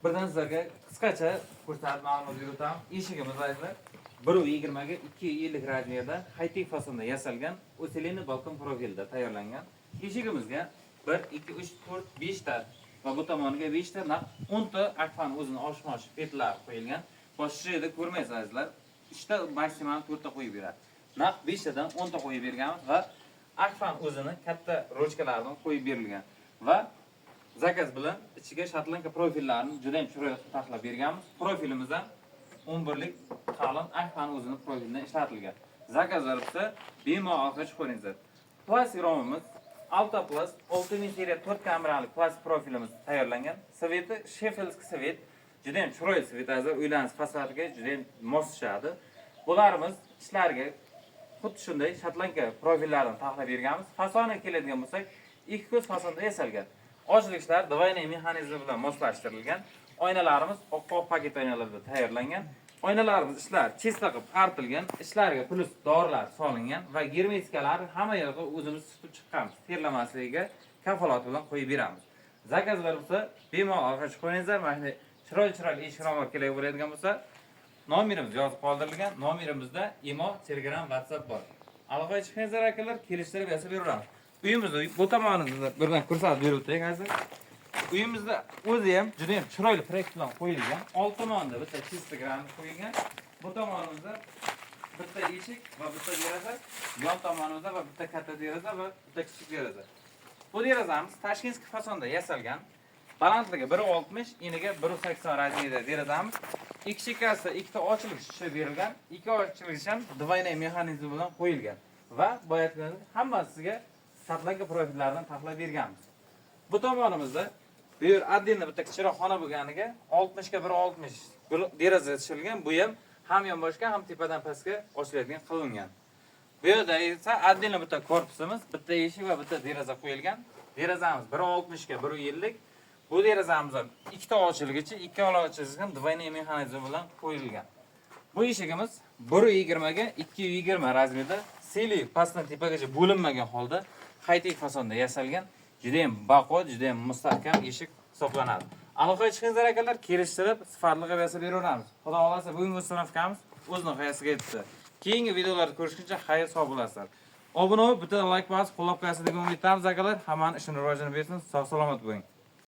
Birdan sizlarga qisqacha ko'rsatib ma'lumot berib o'taman. Eshigimiz, azizlar, 1,20 ga 2,50 razmerda high-tech fasonda yasalgan, усиленный balkon profilda tayyorlangan. Eshigimizga 1, 2, 3, 4, 5 ta va bu tomoniga 5 ta, naq 10 ta akfani o'zini oshmosh petlar qo'yilgan. Boshqa yerda ko'rmaysiz, azizlar. 3 ta, maksimal 4 ta qo'yib beradi. Naq 5 tadan 10 ta qo'yib berganmiz va akfan o'zini katta ruchkalaridan qo'yib berilgan va заказ bilan ichiga шотландка profillarini juda ham chiroyli qilib taxlab berganmiz. Profilimiz ham 11lik qalin akfani o'zini profilidan ishlatilgan. Заказ lar bo'lsa, bemalol aloqa chiqib qo'yingizlar. Plastik romimiz Altaplast 6000 seriya 4 kamerali plastik profilimiz tayyorlangan. Свет i шеффилдский свет. Juda ham chiroyli свет, azizlar, uylarimiz fasadiga juda ham mos tushadi. Bularimiz ishlariga xuddi shunday шотландка profillarini taxlab berganmiz. Fasoniga keladigan bo'lsak, ikki ko'z fasonda yasalgan. Ochilishlar двойной mexanizmi bilan moslashtirilgan. Oynalarimiz oppoq paket oynalarda tayyorlangan. Oynalarimiz ishlar чисто qilib artilgan, ishlariga плюс dorilar solingan va germetikalar hamma yerga o'zimiz tutib chiqqanmiz. Terlamasligiga kafolat bilan qo'yib beramiz. Заказ lar bo'lsa, bemalol aloqa chiqib qo'yingizlar. Mana shunday chiroyli chiroyli eshik romlar kerak bo'ladigan bo'lsa, nomerimiz yozib qoldirilgan. Nomerimizda Imo, Telegram, WhatsApp bor. Aloqaga chiqingizlar, akalar, kelishtirib yasab beraveramiz. Uyimizni bu tomonini birdan ko'rsatib berib o'taylik hozir. Uyimizda o'zi ham juda ham chiroyli proyekt bilan qo'yilgan. Old tomonida bitta чисто granit qo'yilgan. Bu tomonimizda bitta eshik va bitta deraza, yon tomonimizda va bitta katta deraza va bitta kichik deraza. Bu derazamiz ташкентский fasonda yasalgan. Balandligi 1,60, eniga 1,80 razmerda derazamiz. Ikki chekkasida ikkita ochilish tushib berilgan. Ikki ochilish ham двойной mexanizmi bilan qo'yilgan. Va boya aytganimdek, hammasiga шотландка profillardan taxlab berganmiz. Bu tomonimizda bu yer отдельно bitta kichikroq xona bo'lganiga 60 ga 1,60 deraza tushirilgan. Bu ham ham yonboshga, ham tepadan pastga ochiladigan qilingan. Bu yerda esa отдельно bitta korpusimiz, bitta eshik va bitta deraza qo'yilgan. Derazamiz 1,60 ga 1,50. Bu derazamiz ham ikkita ochilgichi, ikki ochilgichi ham двойной mexanizmi bilan qo'yilgan. Bu eshigimiz 1,20 ga 2,20 razmerda seli pastdan tepagacha bo'linmagan holda high-tech fasonda yasalgan. Juda ham baquvvat, juda ham mustahkam eshik hisoblanadi. Aloqaga chiqingizlar, akalar, kelishtirib, sifatli qilib yasab beraveramiz. Xudo xohlasa, bugungi установка miz o'z nihoyasiga yetdi. Keyingi videolarda ko'rishguncha xayr, sog' bo'lasizlar. Obuna bo'lib, bitta layk bosib, qo'llab qo'yasiz degan umiddamiz, akalar. Hammani ishini rivojini bersin. Sog' salomat bo'ling.